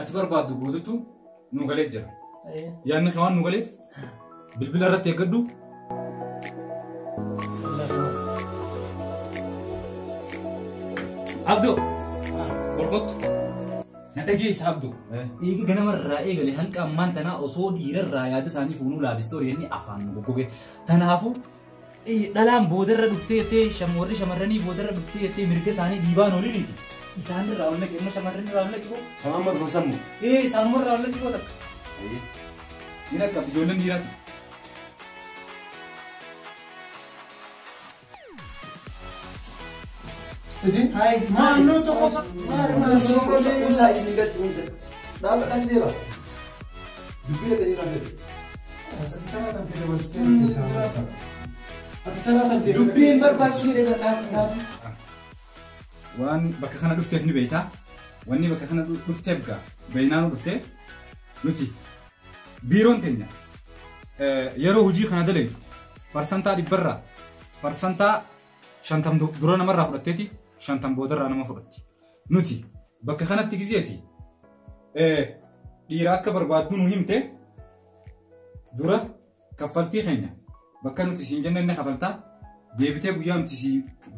ati barbaaddu guututu nu galee jira. Yaadni kee waan nu galeef bilbila irratti eeggadhu. Abduu ol kottu. Na dhageessa Abduu. Eegi ganamarraa eegale hanqa ammaan tanaa osoo dhiirarraa yaada isaanii fuunuu laafistoori inni afaan nu goggoge. Tanaafuu dhalaan boodarra dhuftee jettee warri shamarranii boodarra dhuftee jettee mirga isaanii dhiibaan oliniiti. Isaanirraa ol naqi amma shamarranirraa ol naqi boo. Tamam ma sammu. Isaanumarraa ol naqi boo takka. Ni dhaqqabdi ijoolleen dhiiraati. Hai, Maannoo tokko maali maali Usaa isin galchuu hin ta'e. Dhaabadhaan deema. Dubbii akka jiran fedhe. Dubbiin barbaachisu jedhee kan dhaabu. Waan bakka kana dhufteef ni beektaa. Wanni bakka kana dhufteef gaa beeknaan dhuftee nuti biiroon teenya yeroo hojii kana dalaytu parsantaa 100 parsantaa 50 dura namarraa fudhatteeti 50 boodarraa nama fudhatti. Nuti bakka kanatti gizeeti dhiira akka barbaaddu nu himte dura kaffaltii keenya bakka nuti siin jenne inni kafaltaa deebitee guyyaa nuti si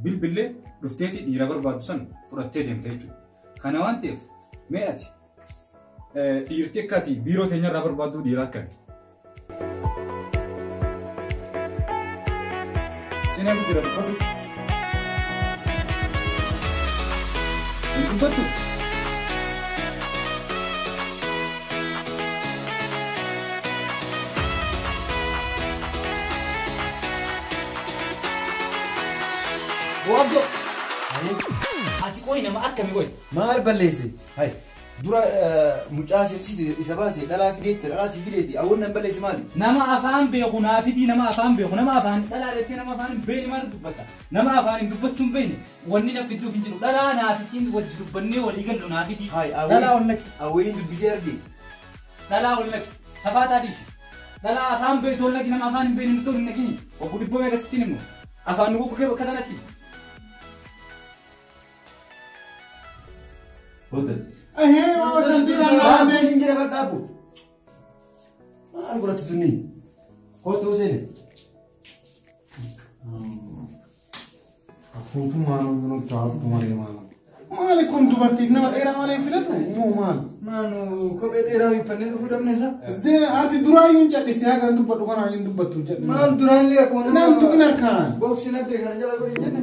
bilbillee dhufteeti dhiira barbaaddu san fudhattee deemte jechuudha. Kana waan ta'eef mee ati dhiirti akka ati biiroo teenyarraa barbaaddu dhiira akkami? Sinee jira dubbadhu. Hin dubbattu? Abdoo! Ati qoyi nama akkami qoyi? Maal balleesse? Hai, dura mucaa sirsiite isa baase dhalaa fideetti dhalaa si fideetti awwan nan balleesse maali? Nama afaan beeku naa fidii nama afaan beeku nama afaan dhalaa jettee nama afaan hin beekne maal dubbatta? Nama afaan hin dubbachuu hin beekne wanni na fiduuf hin jiru dhalaa naa fisiin wajji dubbannee walii gallu naa fidii. Hai, Dhalaa ol naqi. awween dubbisee arge. Dhalaa ol naqi. Safaataa dhiisi. Dhalaa afaan beektu ol naqi nama afaan hin beekne nutti ol hin naqini. Obbo Dibboo meeqa sitti himnu? Afaan nu goggogee bakka tanatti. Hojjetu. Ahee waa shantii lallaabe. Dhaabbee isin jira kan dhaabbu. Maal godhatti sunni? Kootu seene. Afuutumaan nutti haftu malee maal. Maali kun dubartiif nama dheeraa malee hin filatu? Moo maal? Maanu kophee dheeraa uffannee dhufuu dhabne isaa? Zee ati duraayyuu hin callisne haga hin dubbadhu kanaa hin dubbattu hin jedhu. Maal duraan illee akkuma Nam tuqin harkaan. Booksii naftee kana jala godhi hin jenne.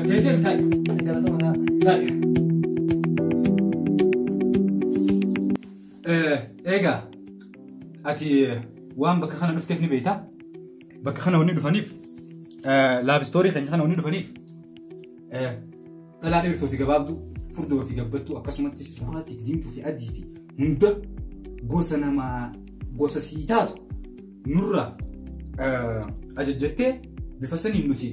Teessee taa'i. Galata mataa. Taa'i. Egaa ati waan bakka kana dhufteef ni beektaa? Bakka kana wanni dhufaniif laafistorii keenya kana wanni dhufaniif dhalaa dheertuu fi gabaabduu furdoo fi gabbattuu akkasumattis gurraattii fi diimtuu fi adii fi hunda gosa namaa gosa sii taatu nurraa ajajjattee bifa saniin nuti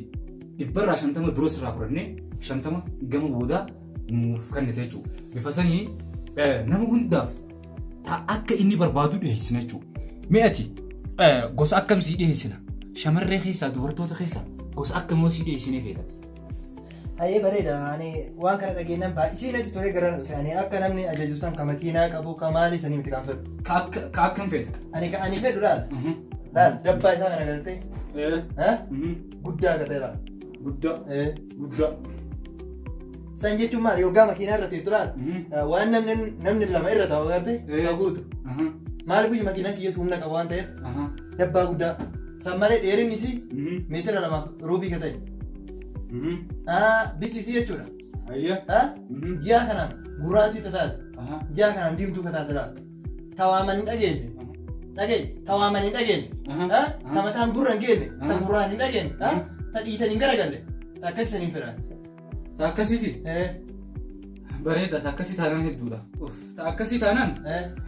150 dura sirraa fudhannee 50 gama boodaa nuuf kennite jechuudha. Bifa sanii nama hundaaf akka inni barbaadu dhiyeessina jechuudha. Mee ati gosa akkam sii dhiyeessina? Shamarree keessaa dubartoota keessaa gosa akkamoo sii dhiyeessinee feetati? Hayyee bareeda. Ani waan kana dhageenyaan baay'isee natti tolee gara dhufe. Ani akka namni ajaju san ka makiinaa qabu ka maalii sanii miti kan fedhu. Ka akkam feeta? Ani ka ani fedhu laal. Laal dabbaa isaa kana galtee. Guddaa akka ta'e laal. Guddaa. Guddaa. San jechuun maali yoggaa makiinaa irra teettu laal. Waan namni lama irra taa'u galtee ka guutu. Maaliif biyyi makiinaan kiyyeessu humna qaba waan ta'eef dabbaa guddaa. San malee dheerinni isii meetira 2 ruubii ka ta'e. Bifti isii jechuudha. Ji'a kanaan gurraattii taate. Ji'a kanaan diimtuu taate laal. Tawaaman hin dhageenye. Dhageenye. Tawaaman hin dhageenye. Ta mataan gurra hin geenye. Ta gurraan hin dhageenye. Ta dhiitan hin garagalle. Ta akkasii saniin fedhan. Ta akkasiiti? Bareeda ta akkasii taanaan hedduudha. Ta akkasii taanaan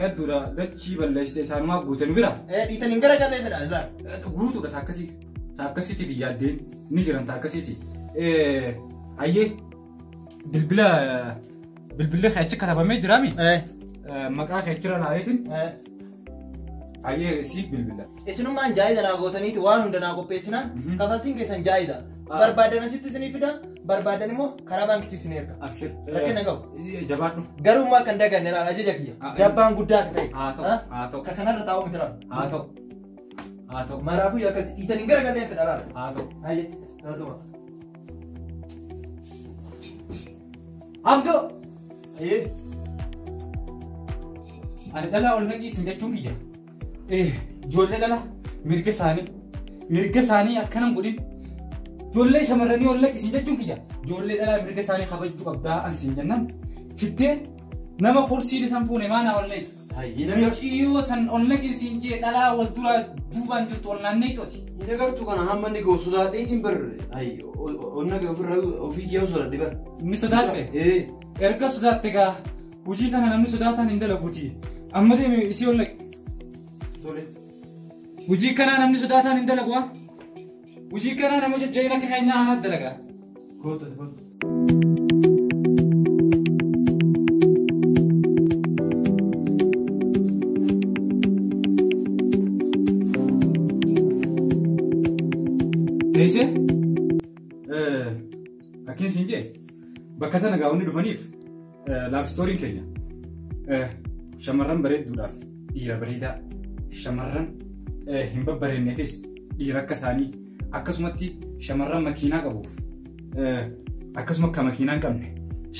hedduudha. Dachii balleessite isaanumaa guute nu bira. Dhiitan hin garagallee fedhan laal. Guutuudha ta akkasii. Ta akkasiitiif yaaddeen ni jiran ta akkasiiti. Hayyee bilbilli kee achi katabamee jiraami? Maqaa kee achirra laaleetiin hayyee siif bilbila. Isinummaan jaayiza naa gootaniiti waan hunda naa qopheessinaan kafaltiin keessan jaayiza. Barbaadan asitti isinii fida, barbaadan immoo karaa baankitti isinii erga. Abshir. Rakkina qabu. Jabaadhu. Garuu immoo akka hin daganne laal ajaja kiyya. Dabbaan guddaa akka ta'e. Haa ta'u. Haa ta'u. Ka kanarra taa'u miti laal. Haa ta'u. Haa ta'u. Maraafuu akkasi dhiitanii gara galee fedha laal. Haa ta'u. Hayyee. Galatuma. Abdoo. Hayyee. Ani dhalaa ol naqii isin jechuun kiyya. Ijoollee dhalaa mirga isaanii akkanan godhin. Ijoollee shamarranii ol naqii isin jechuun kiyya. Ijoollee dhalaa mirga isaanii kabajuu qabdaa an isin jennaan. Fiddee nama kursiin isaan fuune maanaa ol naqi. Miiciyyoo san ol naqii isin jee dhalaa wal duraa duubaan jirtu ol naanneexooti. Inni agartuu kana hamma inni ga'u sodaadheetiin bar ol naqee ofirraa ofii kiyyaa sodaadhe bar. Inni sodaatte? Erga sodaatte gaa hojii kana namni sodaataan hin dalaguuti. Amma deeme isii ol naqi. Tole. Hojii kanaa namni sodaataan hin dalagu haa? Hojii kanaa nama jajjayina akka keenyaa anaat dalagaa. Kootu kootu. Teessee akkin siin jee bakka tana gaa'onni dhufaniif laabistooriin keenya shamarran bareedduudhaaf dhiira bareedaa shamarran hin babbareenneefis dhiira akka isaanii akkasumatti shamarran makiinaa qabuuf akkasuma akka makiinaa hin qabne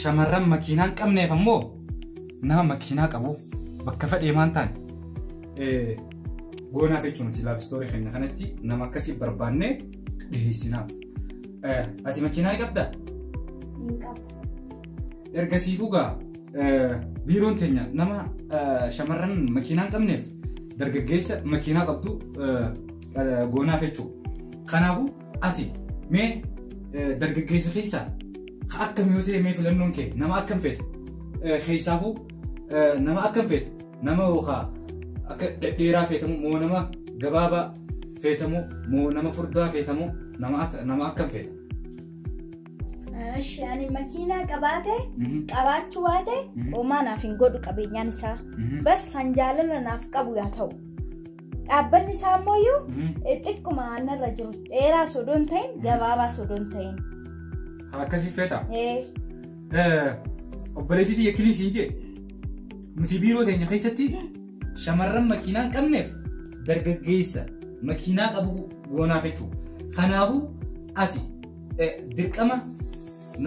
shamarran makiinaa hin qabneef ammoo nama makiinaa qabu bakka fedhee maan taane goonaaf jechuun nuti laabistoorii keenya kanatti nama akkasii barbaannee dhiheessinaaf. Ati makiinaa ni qabdaa? Hin qabu. Ergasiifuu gaa biiroon teenya nama shamarran makiinaa hin qabneef dargaggeessa makiinaa qabdu goonaaf jechuudha. Kanaafuu ati mee dargaggeessa keessaa akkam yoo ta'e mee filannoon kee nama akkam feete keessaafuu nama akkam feete nama yookaan akka dhedheeraa feetamu moo nama gabaabaa feetamu moo nama furdaa feetamu nama akkam feete? Ishi ani makiinaa qabaate qabaachuu baate homaa naaf hin godhu qabeenyaan isaa. Bas san jaalala naaf qabu yaa ta'u. Dhaabbanni isaa ammoo xiqquma aanarra jiru dheeraa osoo hin ta'in gabaabaa osoo hin ta'in. Akkasii feeta? Obboleettii xiyya kiliisiin jee nuti biiroo teenya keessatti shamarran makiinaa hin qabneef dargaggeessa makiinaa qabu goonaaf jechuudha. Kanaafuu ati dirqama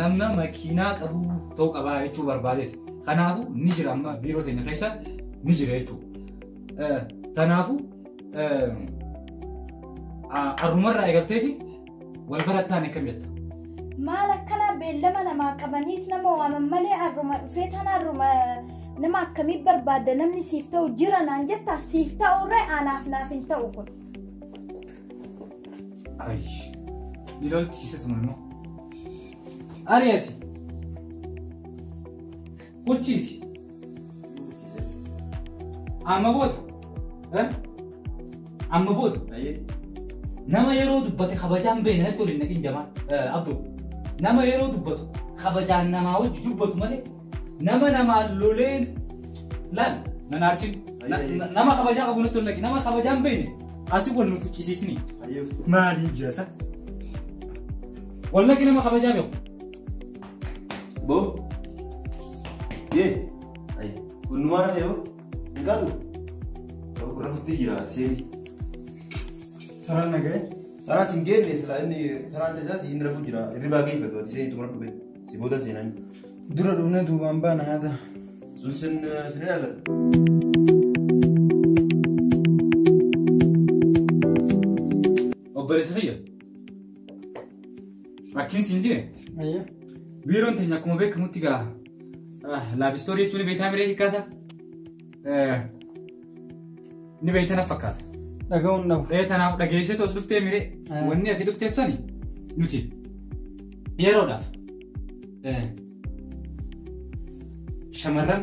namna makiinaa qabu ta'uu qabaa jechuu barbaadeeti. Kanaafuu ni jira amma biiroo teenya keessa ni jira jechuudha. Kanaafuu arrumarraa eegalteeti wal barattaan akkam jetta? Maal akkanaa beellama namaa qabaniit nama waaman malee arruma dhufee tana arruma nama akkamii barbaadda namni siif ta'u jira naan jetta siif ta'urra anaaf naaf hin ta'u kun. Ayy, ni lolchiisatuma immoo. Ari'asi. Hucciisi. Amma booda. Amma booda. Nama yeroo dubbate kabajaan beekne natti waliin naqin jamaa. Abduu. Nama yeroo dubbatu kabajaan namaa wajji dubbatu malee nama namaan loleen laal nan aarsin. Nama kabajaa qabu natti waliin naqin nama kabajaan beekne asii wal nu ficcisiisini. Maaliif jasa? Wal naqi nama kabajaa beeku. Bo. Ye. Ay, kunnumaa rafee bo. Hin qabu. Rafutti jira seeni. Saraan naga'e. Saraan sin geenne silaa inni saraan tasaa inni rafuu jira. Hirribaa geeffatu ati seeni xumura dhufe. Si booda seenaan. Dura dhufnee duubaan baana haata. Sun sin sin ilaallata. Obboleessa kiyya. Akkin siin jee. Biiroon teenya akkuma beekamutti gaa laabistoorii jechuun beektaa miree hiikkaasa. Ni beektan fakkaata. Dhaga'uun dhabu. Tanaaf dhageessee toos dhuftee miree wanni ati dhufteef sani nuti yeroodhaaf shamarran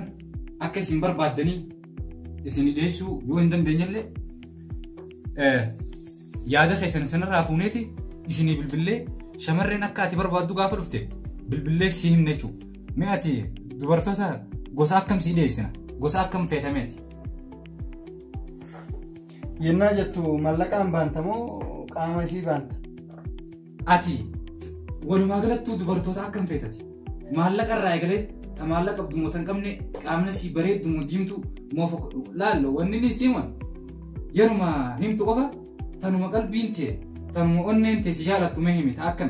akka isin barbaaddanii isin dhiyeessuu yoo hin dandeenyellee yaada keessan sanarraa fuuneeti isinii bilbillee shamarreen akka ati barbaaddu gaafa dhufte bilbillee si himne jechuudha. Mee ati dubartoota gosa akkam si dhiyeessina? Gosa akkam feetameeti? Yennaa jettu mallaqaan baanta moo qaama ishii baanta? Ati Walumaa galattuu dubartoota akkam feetati? Maallaqa irraa eegalee ta maallaqa qabdu moo tan qabne qaamni sii bareeddu moo diimtuu moo laallo wanni inni siiman yeruma himtu qofa tanuma qalbiin tee tanuma onneen tee si jaalattu mee himi ta akkam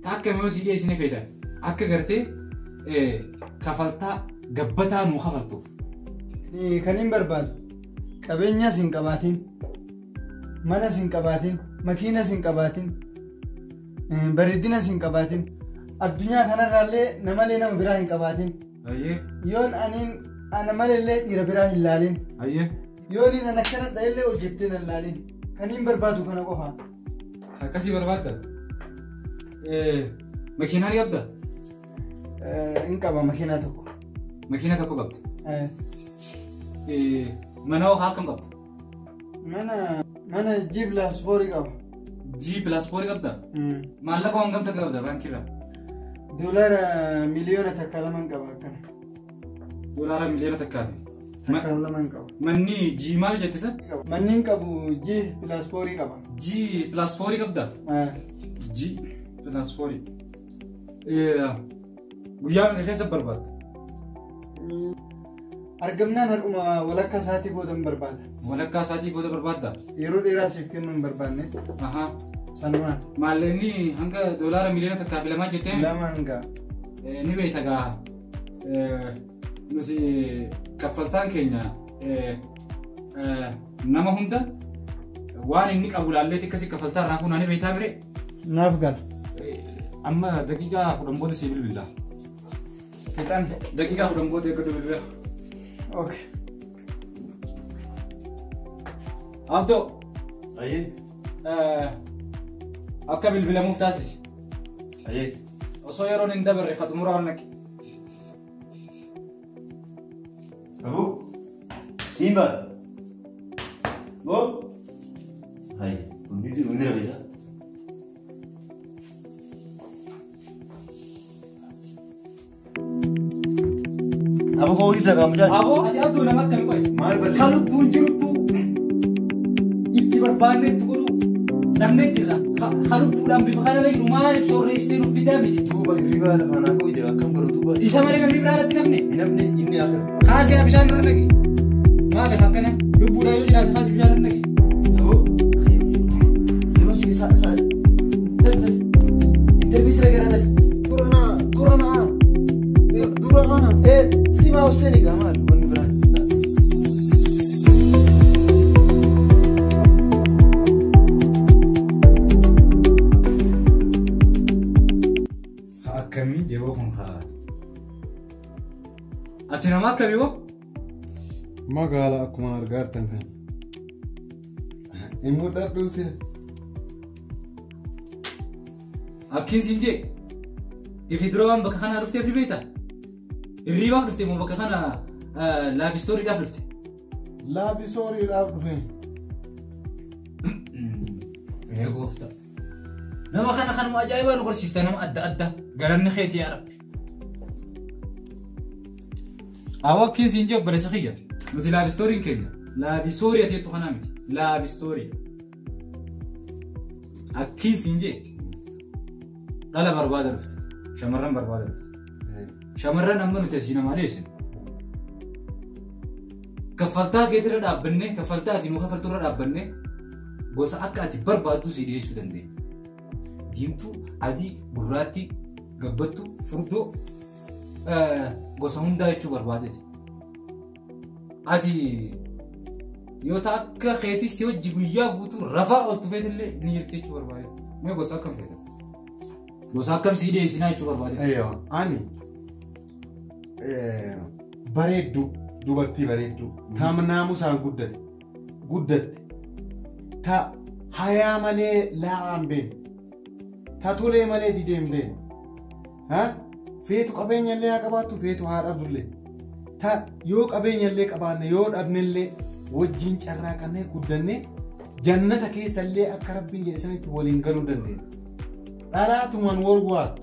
ta akkam yoo si dhiyeessine feetan akka gartee kafaltaa gabbataa nuu kafaltuuf. Kan hin barbaadu qabeenyas hin qabaatin, manas hin qabaatin, makiinas hin qabaatin, bareedinas hin qabaatin, addunyaa kanarraallee namalee nama biraa hin qabaatin. Yoon aniin ana maleellee dhiira biraa hin laalin. Yoon inni ana akkana dha'ellee hojjettee hin laalin. Kan hin barbaadu kana qofa. Akkasii barbaadda? Makiinaa ni qabda? Hin qaba makiinaa tokko. Makiinaa tokko qabda? Mana hoo akkam qabda? Mana G plus 4 qaba. G plus 4 qabda? Maallaqa waan gamta qabda baankiirraa? $1.2 million qaba akkana. $1.2 million? Takka qaba. Manni G maal jette san? Manni hin qabu G plus 4 qaba. G plus 4 qabda? G plus 4. Guyyaa meeqa keessa barbaadda? Argamnaan har'uma walakkaa sa'aatii booda hin barbaada. Walakkaa sa'aatii booda barbaadda? Yeroo dheeraa siif kennuu hin barbaanne. Sanumaan. Maallaqni hanga $1.2 million jettee? Lama hanga. Ni beekta gaa. Nuti kaffaltaan keenya nama hunda waan inni qabu laallee akkasii kaffaltaa irraa fuunaa ni beektaa bire? Naaf gala. Amma daqiiqaa 10 booda si bilbila. Fixan. Daqiiqaa 10 booda eeggadhu bilbila. Okay. Abdoo. Ayyee. Akka bilbilamuuf taasisi. Ayyee. Osoo yeroon hin dabarre xumura naqi. Abu. Simba. Bo. Hai, hundi hundi rabeesa. Abu kau itu kamu jangan. Abu, ati Abdul nama kami koi. Mahal beli. Kalau punjur tu, itti berbanding tu guru. Namne jira. Kalau pulang bifakana lagi rumah, sore istri rupi dami. Tu bagi riba lah mana kau itu akam kalau tu bagi. Isa mereka riba lah tidak nih. Ini ini akhir. Kasih abisan lagi. Malah haknya, lu budaya juga kasih abisan lagi. Abu, terus kita saat, def def, interview lagi ada. Turana, turana, turana. Sima Hussein kamal, benar. Akkamii yeroo kun haa. Ati nama akkamii hoo? Magaala akkuma argaa jirtan kana. Hin mul'adhu sila. Akkiin siin jee ifi dura waan bakka kanaa dhufteef ni beektaa? Hirribaaf dhufte moo bakka kana laafistooriidhaaf dhufte? Laafistooriidhaaf dhufe. Ee gooftaa. Nama kana kanuma ajaa'ibaa nu barsiista nama adda adda galanni keetii yaa Rabbi. Awwa akkiin siin jee obboleessa kiyya nuti laafistooriin keenya laafistoorii ati jettu kanaa miti laafistoorii. Akkiin siin jee dhala barbaada dhufte shamarran barbaada dhufte. Shamarran amma nuti asii namaa dhiyeessinu. Kaffaltaa keetirra dhaabbannee kaffaltaa ati nuu kaffalturra dhaabbannee gosa akka ati barbaaddu si dhiyeessuu dandeenya. Diimtuu, adii, gurraattii, gabbattuu, furdoo gosa hundaa jechuu barbaadeeti. Ati yoo ta'a akka keetii si hojii guyyaa guutuu rafaa ooltu feetillee ni jirti jechuu barbaadeeti. Mee gosa akkam feeta? Gosa akkam si dhiyeessinaa jechuu barbaadeeti. Eeyyoo ani bareedduu dubartii bareedduu ta naamusaan guddatte ta hayaa malee laa'aa hin beekne ta tolee malee didee hin beekne feetu qabeenyallee haa qabaattu feetu haa dhabdullee ta yoo qabeenyallee qabaanne yoo dhabnellee wajjin carraaqannee guddannee jannata keessallee akka rabbiin jedhe sanitti waliin galuu dandeenya. Dhalaa tuman warwaattu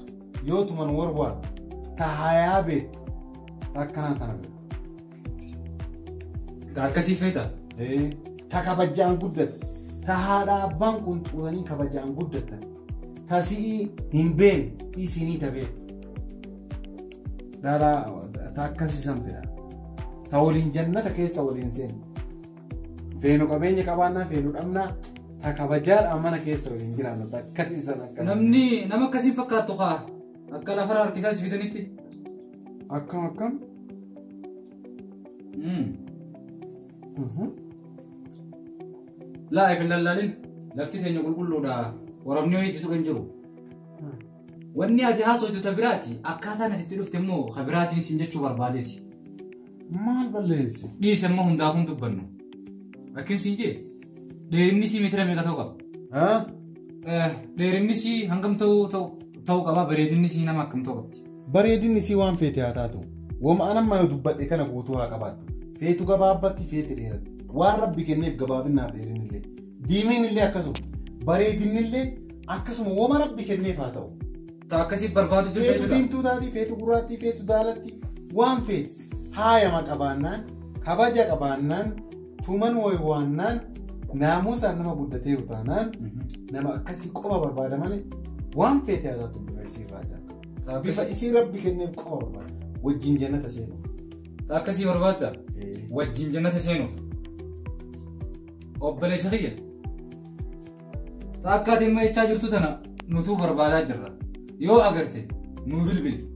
yoo tuman warwaattu ta hayaa beektu akkanaan tana beektu. Ta akkasii feeta? Ta kabajaan guddatte. Ta haadha abbaan kun xuutanii kabajaan guddattan. Tasii hin beekne isinii ta beektu. Dhalaa ta akkasiisan fedha. Ta waliin jannata keessa waliin seenu. Feenu qabeenya qabaannaa feenu dhabnaa ta kabajaadhaan mana keessa waliin jiraannu ta akkasiisan akka. Namni nama akkasiin fakkaattu kaa akka lafarra harkisaa si fidanitti. Akkam akkam? Laa if hin lallaalin lafti teenya qulqulluudha. Warabni ho'iisitu kan jiru. Wanni ati haasoftu ta biraati akkaataan asitti dhufte immoo ka biraatiin siin jechuu barbaadeeti. Maal balleesse? Dhiise immoo hundaafuu hin dubbannu. Akkin siin jee dheerinni sii meetira meeqa ta'uu qaba? Dheerinni sii hangam ta'uu ta'uu qaba? Bareedinni sii nama akkam ta'uu qabdi? Bareedinni sii waan feete haa taatu. Woma an amma yoo dubbadhe kana guutuu haa qabaattu. Feetu gabaabbatti feete dheeratti. Waan rabbi kenneef gabaabinnaaf dheerinni illee. Diimiin illee akkasuma. Bareedinni illee akkasuma woma rabbi kenneef haa ta'u. Ta akkasii barbaadu jirta Feetu jechuudha. diimtuu taati, feetu gurraattii, feetu daalatti waan feete haayama qabaannaan, kabaja qabaannaan, tuman waanaan naamusaan nama guddateeru taanaan nama akkasii qofa barbaada malee waan feete haa taatu bifa isii irraa jira. Bifa isii rabbi kenneef qofa barbaada. Wajjin jannata seenuuf. Ta akkasii barbaadda? Wajjin jannata seenuuf. Obboleessa kiyya. Ta akka ati amma jechaa jirtu tana nutuu barbaadaa jirra. Yoo agarte nuu bilbili.